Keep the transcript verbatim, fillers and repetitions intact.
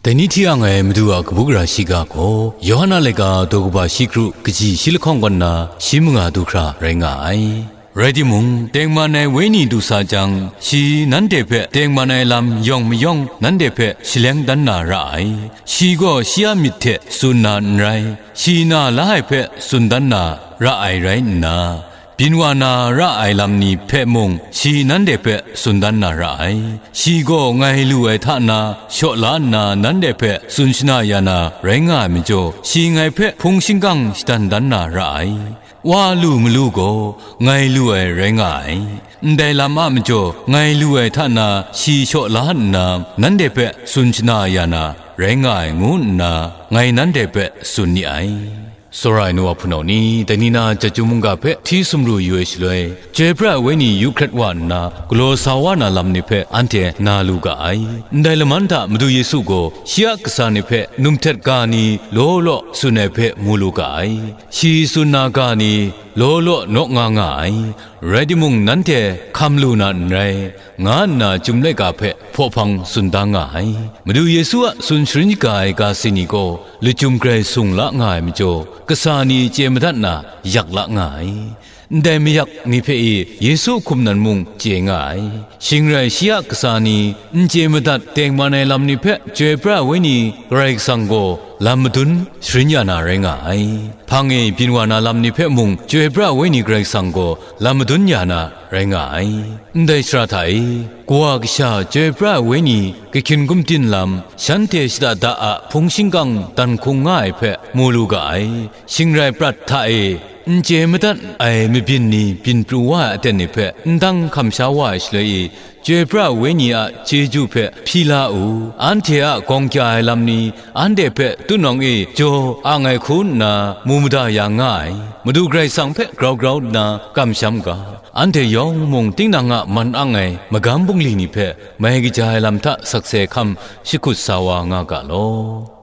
Dai ni hti ang ai Madu a kabu gara shiga gaw, Yawhan a laika daw kaba shi kru kaji shi lahkawng kaw nna shi manga du hkra rai nga ai. Rai timung, tengman ai Wenyi du sa jang, shi nanhte hpe tengman ai lam yawng mayawng nanhte hpe shaleng dan na ra ai. Shi gaw shi a myit hte tsun na n rai, shi na la ai hpe tsun dan na ra ai rai nna, byin wa na ra ai lam ni hpe mung shi nanhte hpe tsun dan na ra ai. Shi gaw ngai lu ai hta na shaw la nna nanhte hpe tsun shana ya na rai nga ai majaw, shi ngai hpe hpung shingkang shadan dan na ra ai. Wa lu malu gaw ngai lu ai rai nga ai. Ndai lam a majaw ngai lu ai hta na shi shaw la nna nanhte hpe tsun shana ya na rai nga ai, ngu nna ngai nanhte hpe tsun ni ai. Tsawra ai nu wa hpunau ni, dai ni na Chyum mungga hpe hti sumru yu ai shaloi, Chyoi pra ai Wenyi yu hkret wa nna, galaw sa wa na lam ni hpe anhte na lu ga ai. Ndai laman hta Madu Yesu gaw shi a kasa ni hpe num htet ga ni law law tsun ai hpe mu lu ga ai. Shi tsun na ga ni law law naw nga nga ai. Rai timung, nanhte hkam lu na n rai, nga nna Chyum laika hpe hpaw hpang tsun da nga ai. Madu Yesu a tsun sharin shaga ai ga si ni gaw lachyum grai sung la nga ai majaw, kasa ni chye madat na yak la nga ai. Ndai mayak ni hpe e Yesu hkum nan mung chye nga ai. Shing rai shi a kasa ni n chye madat tengman ai lam ni hpe Chyoi pra ai Wenyi Karai Kasang gaw lam madun sharin ya na rai nga ai. Hpang e byin wa na lam ni hpe mung Chyoi pra ai Wenyi Karai Kasang gaw lam madun ya na rai nga ai. Ndai shara hta e, Kawa Kasha Chyoi pra ai Wenyi kahkyin gumtin lam, shanhte shada da a hpung shingkang dan hkung nga ai hpe mu lu ga ai. Shing rai prat hta e, n chye madat ai mabyin ni byin pru wa ai aten ni hpe n dang hkam sha wa ai shaloi e, Chyoi pra ai Wenyi a chyeju hpe hpyi la u, anhte a gawng kya ai lam ni anhte hpe tutnawng e jaw ang ai hku nna mu mada ya nga ai. Madu Karai Kasang hpe grau grau nna kamsham ga, anhte yawng mung tinang a man ang ai magam bungli ni hpe mai kaja ai lam hta sakse hkam shakut sa wa nga ga law.